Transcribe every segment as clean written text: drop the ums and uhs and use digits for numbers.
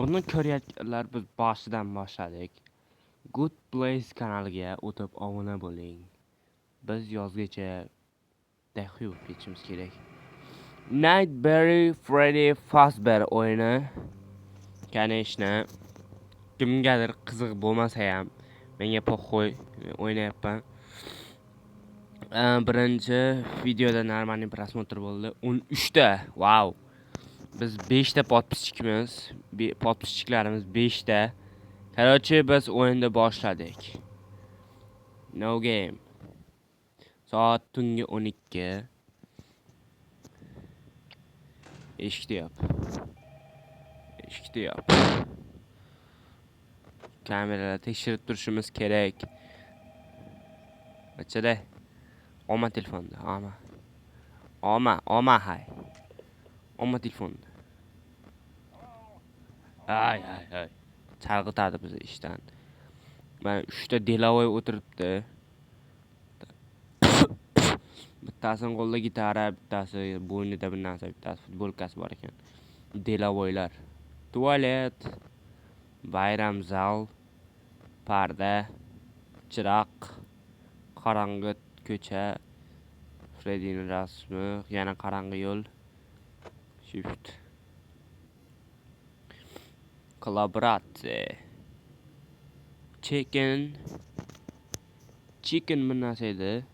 Buni ko'rayotganlar, biz boshidan boshladik. Good Place kanaliga o'tib obuna bo'ling. Biz yozgacha dahiy bo'lib ketishimiz kerak. Nightberry Freddy Fazbear o'yini, конечно, kimgadir qiziq bo'lmasa ham, menga похуй, o'ynayapman. Birinchi videoda нормальный просмотр bo'ldi. 13 ta. Vau. Biz 5 ta подписчик imiz, подписчик larimiz 5 ta. Короче, biz o'yinni boshladik. New game. Soat tungi 12. Eshikni yop. Eshikni yop. Kameralar tekshirib turishimiz kerak. Ochada. Olma telefonni, olma. Olma, olma hay. Olma telefonni. Ay, ay, ay. Chalg'itadi bizni ishdan. Mana 3 ta деловой o'tiribdi. Bittasini qo'lida gitara, bittasi bo'ynida bir narsa, bittasi futbolkasi bor ekan. Деловой lar. Tualet, bayram zal, parda, chiroq, qorong'i ko'cha, Freddyning rasmi, yana qorong'i yo'l. Shift. Kollaboratsiya. Chicken. Chicken bir narsa edi.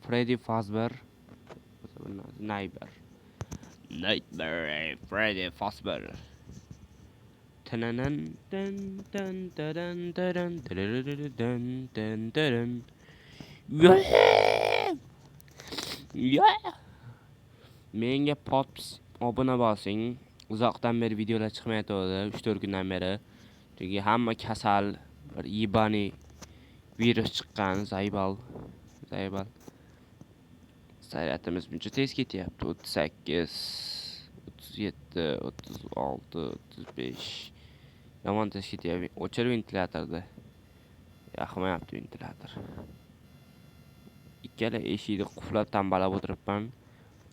Freddy Fazbear. Nightmare. Nightmare Freddy Fazbear. Tananan tan tan taran taran tararararan tan taran. Yeah! Yeah! Menga pops obuna bosing. Uzoqdan beri videolar chiqmayotgandi, 3-4 kundan beri. Chunki hamma kasal, bir ебаный virus chiqqan, заебал. Заебал. Zaryadimiz buncha tez ketyapti. 38, 37, 36, 35. Yomon tez ketyapti. O'chir ventilyatorni. Yoqmayapti ventilyator. Ikkala eshikni qulflab tambalab o'tiribman.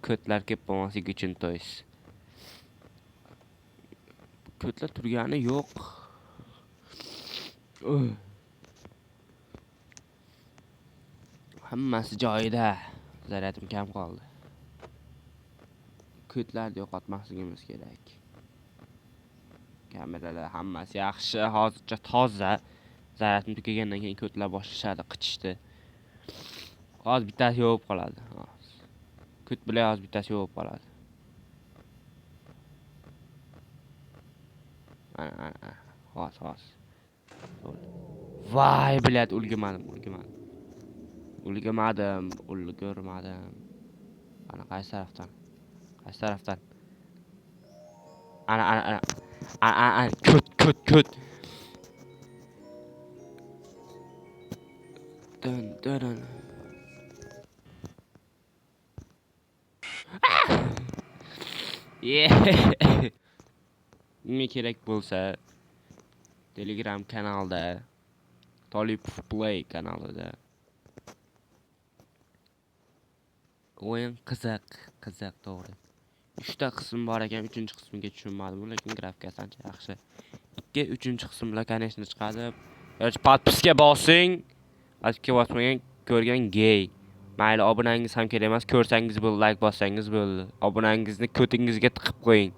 Ko'tlar kelib qolmasligi uchun, то есть. Ko'tlar turgani yo'q. Uh. Hammasi joyida. Zaryadim kam qoldi. Ko'tlarni yo'qotmasligimiz kerak. Kameralar hammasi yaxshi, hozircha toza. Zaryadim tugagandan keyin ko'tlar boshlashadi qichishdi. Hozir bittasi yo'q qoladi. Hozir. Ko't bilan hozir bittasi yo'q qoladi. Ana, ana, ana. Hozir, hozir. Voy, блядь, ulgurmadim, ulgurmadim. Ulgurmadim, ulgurmadim. Ana qaysi tarafdan? Qaysi tarafdan? Ana, ana, ana. Ana, ana, ana. Ko't, ko't, ko't. Dun, dun, dun. Yeah. Unga kerak bo'lsa Telegram kanalda, Tolipov Play kanalida. O'yin qiziq, qiziq, to'g'ri. 3 ta qism bor ekan, 3-qismiga tushunmadim, lekin grafikasi ancha yaxshi. 2, 3-qismlar, конечно, chiqadi. Короче, подписка bosing. Подписка bosmagan ko'rgan gey. Mayli, obunangiz ham kerak emas, ko'rsangiz bo'ldi, like bossangiz bo'ldi. Obunangizni ko'tingizga tiqib qo'ying.